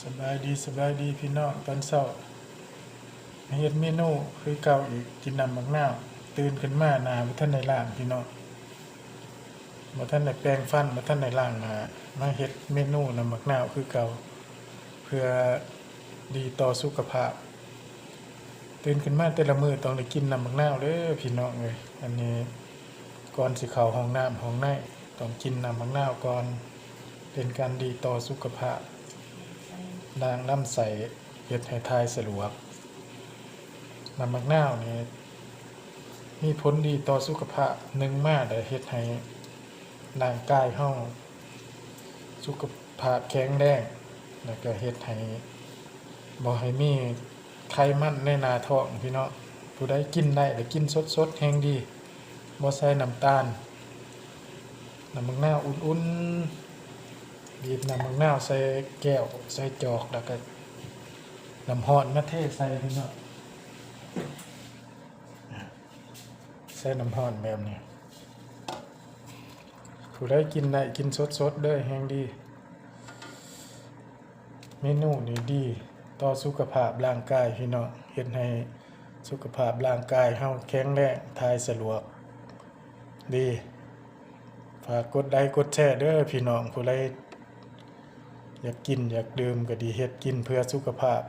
ສະບາຍດີ ສະບາຍດີພີ່ນ້ອງ ຕອນເຊົ້າ ມາເຮັດເມນູຄືເກົ່າອີກ ກິນນ້ຳໝາກນາວ. ຕື່ນຂຶ້ນມາໜ້າບໍ່ທັນໄດ້ລ້າງພີ່ນ້ອງ ບໍ່ທັນໄດ້ແປງຟັນ ບໍ່ທັນໄດ້ລ້າງໜ້າ ມາເຮັດເມນູນ້ຳໝາກນາວຄືເກົ່າ ເພື່ອດີຕໍ່ສຸຂະພາບ. ຕື່ນຂຶ້ນມາແຕ່ລະມື້ຕ້ອງໄດ້ກິນນ້ຳໝາກນາວເດີພີ່ນ້ອງເອີຍ. ອັນນີ້ກ່ອນຊິເຂົ້າຫ້ອງນ້ຳຫ້ອງໃນ ຕ້ອງກິນນ້ຳໝາກນາວກ່ອນ ເປັນການດີຕໍ່ສຸຂະພາບ ລ້າງລຳໄສ້ ເຮັດໃຫ້ຖ່າຍສະດວກ. ນ້ຳໝາກນາວນີ້ມີຜົນດີຕໍ່ສຸຂະພາບ ໜຶ່ງມາໄດ້ເຮັດໃຫ້ຮ່າງກາຍເຮົາສຸຂະພາບແຂງແຮງ ແລ້ວກະເຮັດໃຫ້ ບໍ່ໃຫ້ມີໄຂມັນໃນໜ້າທ້ອງພີ່ນ້ອງ. ຜູ້ໃດກິນໄດ້ລະກິນສົດໆແຮງດີ ບໍ່ໃສ່ນ້ຳຕານ. ນ້ຳໝາກນາວອຸ່ນໆ ບີບນ້ຳໝາກນາວໃສ່ແກ້ວໃສ່ຈອກ ແລ້ວກະນ້ຳຮ້ອນມາເທໃສ່ພີ່ນ້ອງ ໃສ່ນ້ຳຮ້ອນແບບນີ້. ຜູ້ໃດກິນໄດ້ກິນສົດໆເດີ ແຮງດີ. ເມນູນີ້ດີຕໍ່ສຸຂະພາບຮ່າງກາຍພີ່ນ້ອງ ເຮັດໃຫ້ສຸຂະພາບຮ່າງກາຍເຮົາແຂງແຮງ ຖ່າຍສະດວກດີ. ຝາກກົດໄລກົດແຊເດີພີ່ນ້ອງ ຜູ້ໃດຢາກກິນຢາກດື່ມກະດີ ເຮັດກິນເພື່ອສຸຂະພາບ